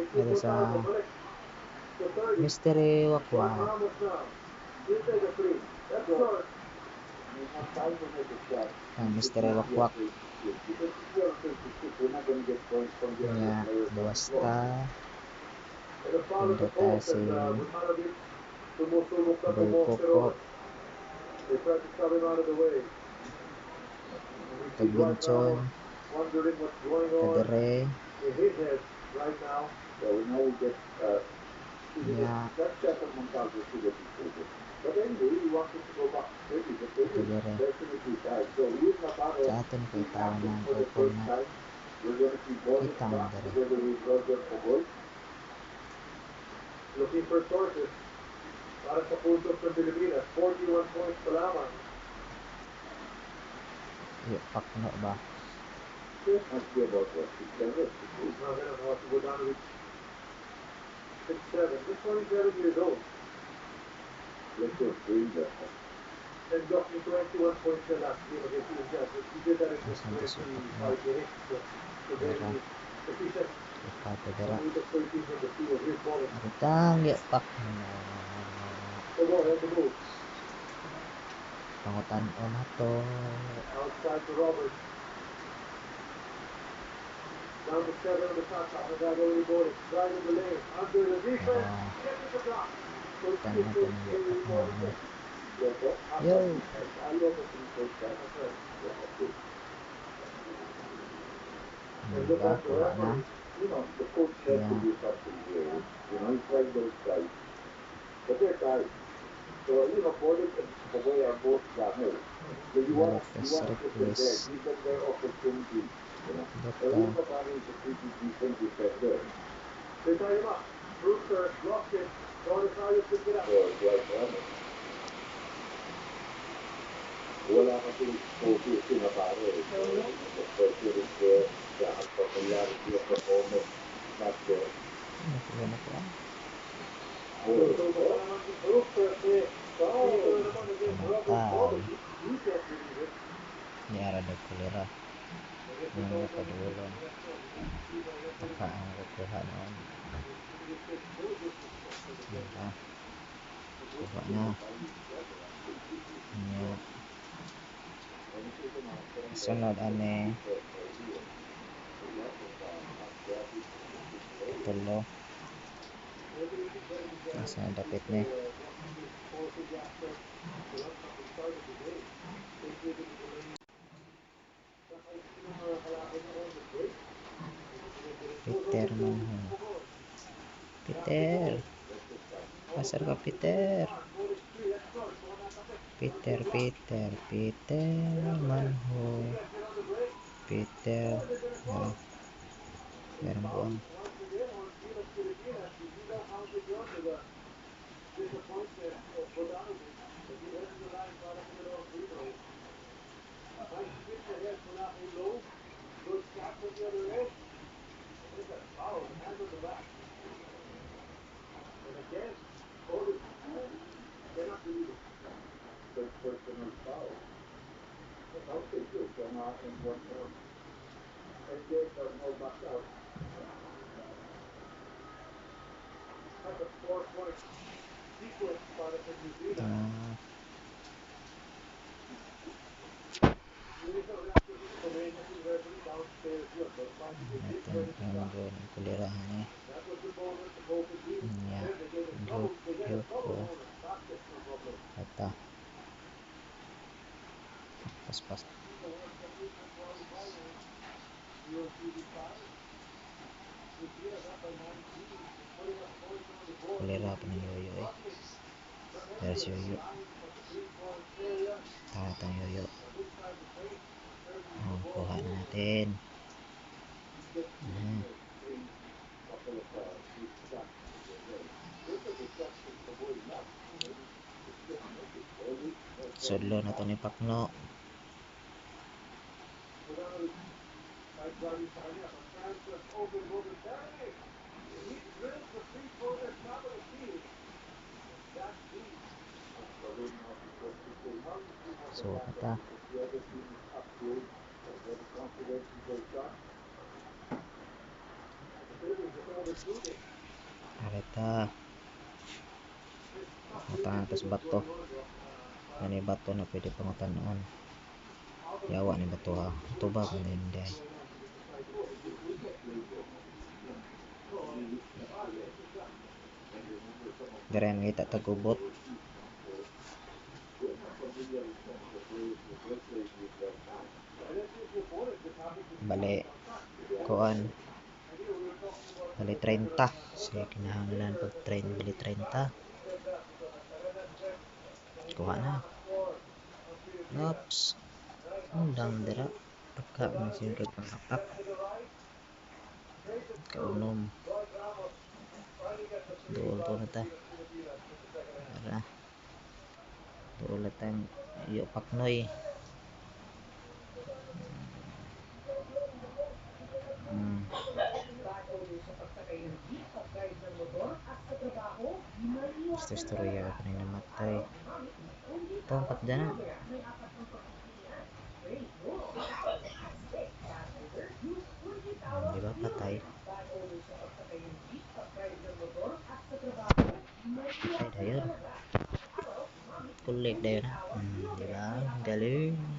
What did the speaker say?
Dito sa Mystery Wakwak. Ang Mystery Wakwak. Nya gawas ta pindota si Boy Coco Tagbinsyon ta dire nya ito dire sa aton kay tawo man open na kita man dire. Iyo pakno ba? Asa man to si pakno? Dira ipata dira. Aritang iyo pakno. Pangutan-on nato. Dira tan-awon to ni iyo pakno ani. Yo. Diba kuha na. Nya balik ta sa request pindot ta. Nakuha na ko ah. Pamatay. Niara daw kolera. Mga paduolon. Taka ang kukuha noon. Dira. Kuha na. Nya. Sunod ani katulo. Asa na dapit ni? Peter man ho. Peter. Asar ka, Peter? Peter, Peter, Peter Manho. Peter. Ah, meron buang. Ah, natin ang ang kulirahan eh. Nya, lihok, lihok ko. Ata. Paspas. Kulira pa ng yoyo eh. There's yoyo. Tara tang yoyo. Oh, kuha na natin. Ah. Sudlo na to ni Pakno. Suot na ta. Areta. Pangutana ta sa bato. Ani bato na pwede pangutanon. Yawa ni bato ha. Tubag man din diay. Dire mangita tag gubot. Bale kuan, bali 30. Sige, kinahanglan pag 30, bali 30. Kuha na. Oops. Undang dira. Pagka man siya kay pangakak. Kaunom. Duol to na ta. Ara. Duol na tang iyo paknoy. Basta istorya ka na namatay. Ito ang patda na. Di ba patay? Patay dayon. Kulig dayon na. Di ba? Galing.